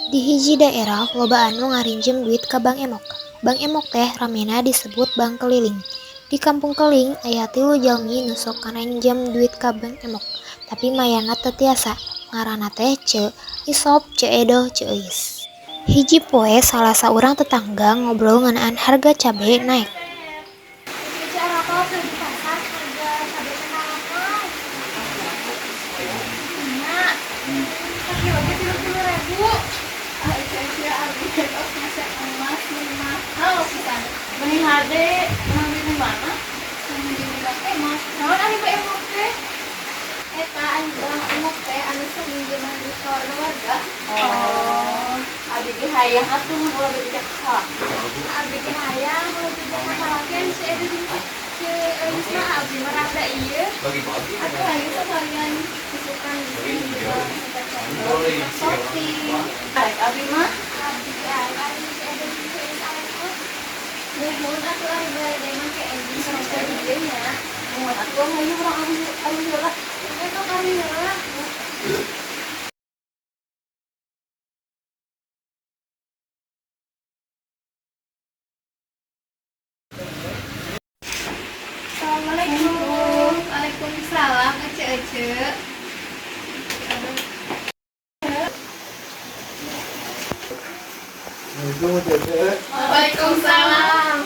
Di hiji daerah loba anu ngarinjem duit ka Bank Emok. Bank Emok teh ramena disebut bank keliling. Di kampung Keling aya tilu jalmi nu sok ngarenjem duit ka Bank Emok, tapi mayarna teu tiasa. Ngaranna teh Ceu Isop, Ceu Edoh, Ceu Euis. Hiji poe salah saurang tetangga ngobrol ngeunaan harga cabe naek. Bicara apa tuh di pasar harga cabai teh mahal. Nya, sakilo ge 30.000. Ah, sia abdi tos masuk emas meni mahal pisan. Meni hade, emang di mana? Sama di Bank Emok. Naon ari Bank Emok teh? Eta anu Bank Emok teh anu sok minjeman duit ka warga. Oh, abdi ge hayang atuh mun ulah bebeja ka. Abdi ge hayang ulah bebeja ka kalakian si Edo jeung si Euis mah abdi mah rada ieu. Atuh hayu sakalian isukan di jual resep cendol shopping. Arek abdi mah Abdi ge arek ari si Edo jeung si Euis arek mah. Nuhun atuh ari bade mah ke enjing sareng ka dieu nya. Nuhun atuh hayu urang aruh heula. Eta kari heula. Assalamualaikum. Waalaikumsalam, Ece Ece. Assalamualaikum, Cece. Waalaikumsalam.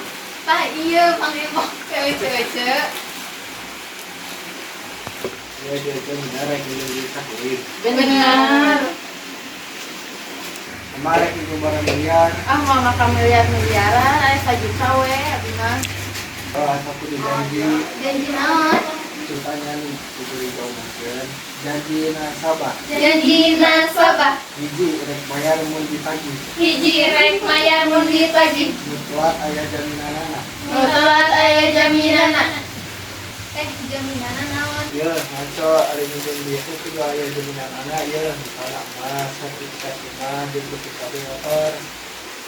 Tah ieu Mang Emok teh Ece Ece. Ya, Cece benar yang dulu kuring. Benar. Kemarin itu barang miliar. Ah, mama ka miliar-miliaran, aya sajuta we abdi mah. Oh, aku dijanji. Janji naon? Ceritanya nih, kudu diomongkeun. Janji nasabah. Janji nasabah. Hiji rek bayar mun ditagih. Hiji rek mayar mun ditagih. Nu telat aya jaminanana. Nu telat aya jaminanna. Eh, jaminanna naon? Ye, ngaco ari minjem duit teh kudu aya jaminanana ye, misalna emas, sertifikat imah, jeung BPKB motor.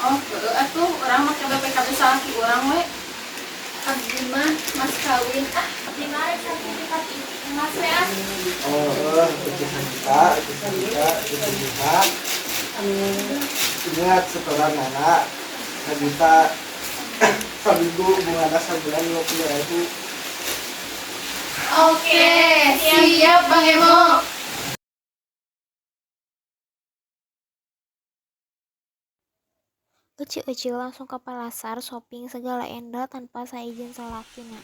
Oh, heueuh atuh urang make BPKB salaki urang we. Abdi mah mas kawin ah, abdi mah rek sertifikat emas we ah. Oh, ece sajuta, ece sajuta, ece sajuta. Ingat setoran nana sajuta saminggu bungana sabulan 50.000. Oke, siap Bang Emok. Ece-ece langsung ka palasar shopping segala enda tanpa saijin salakina.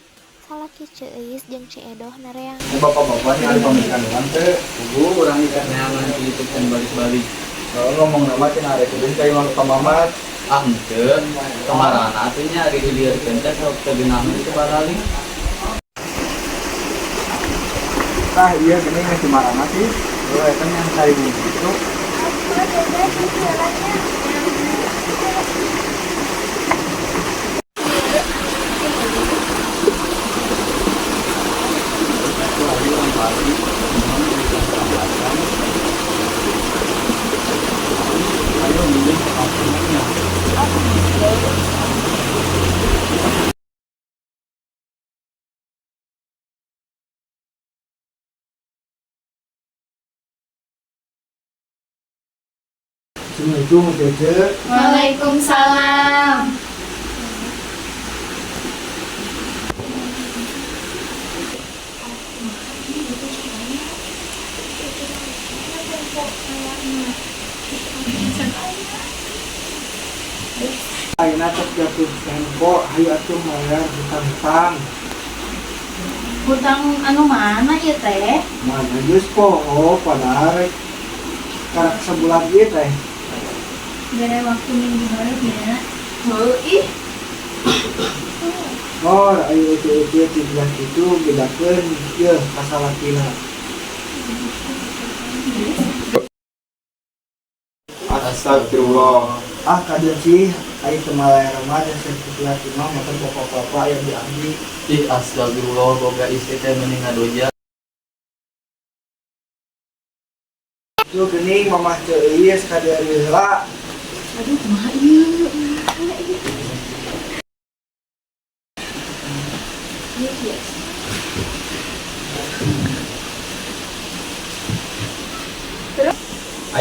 Salaki Ceu Euis jeung Ceu Edoh nereangan. Bapak-bapak ini ada pamitan urang teh. Puguh urang ikat neangan ti itu can balik-balik. Kalau ngomong nama cenah arek ulin ka imah ka Mamat. Ah henteu, kamarana atuh nya ari diliurkeun teh sok teu geunaheun teu baralik. Tah iya geuning geus di marana sih. Heuh eta yang 1000 gitu. Aku beda sih jalannya. Itu ari urang balik, memang berikan perambatan. Ayo milih ke kampungnya. Assalamualaikum, Cece. Waalaikumsalam. Ayeuna tos jatuh tempo, hayu atuh mayar hutang-hutang. Hutang anu mana ieu teh? Mana geus poho padahal rek karak sabulan ieu teh. Bere waktu minggu baru ya. Heuh ih, Ngor ayo ece-ece ti bulan kitu bedakeun yeuh ka salakina. Astagfirullah. Ah kadeun sih ari teu malayar mah dan sertifikat imah motor bapak-bapak yang di abdi. Ih astagfirullah boga istri teh meni ngadoja. Tuh geuning mamah Ceu Euis ka dieu heula. Aduh kumaha ieu?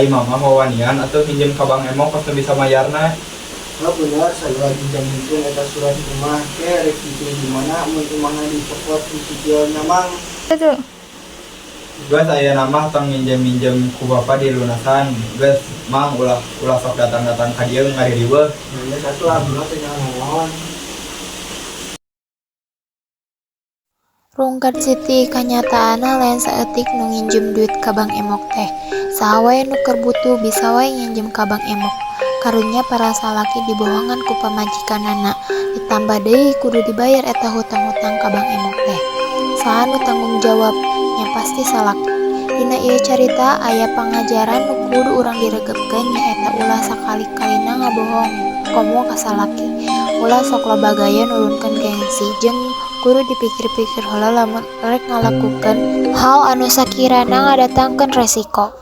Ai mama wawanian atuh minjem ka Bank Emok pas teu bisa mayarna. Oh bener, saya lagi jaminkeun eta surat imah ke rek cicil di mana mun imahna dicopot dicicilnya, Mang. Itu. Geus, aya nama tong minjem-minjem ku bapak di lunasan. Geus, Mang, ulah ulah sok datang-datang ka dieu ngaririweuh. Nah, ya satu abdi mah teu naon. Rungkad Siti, kanyataanna lain saeutik nu nginjem duit ka Bank Emok teh. Saha wae nu keur butuh bisa wae nginjem ka Bank Emok. Karunya para salaki dibohongan ku pamajikanana, ditambah deui kudu dibayar eta hutang-hutang ka Bank Emok teh. Saha nu tanggung jawab? Nya pasti salaki. Dina ieu carita aya pangajaran nu kudu urang diregepkeun, nyaeta ulah sakali-kalina ngabohong komo ka salaki. Ulah sok loba gaya nurunkeun gengsi jeung kudu dipikir-pikir heula lamun rek ngalakukeun hal anu sakirana ngadatangkeun resiko.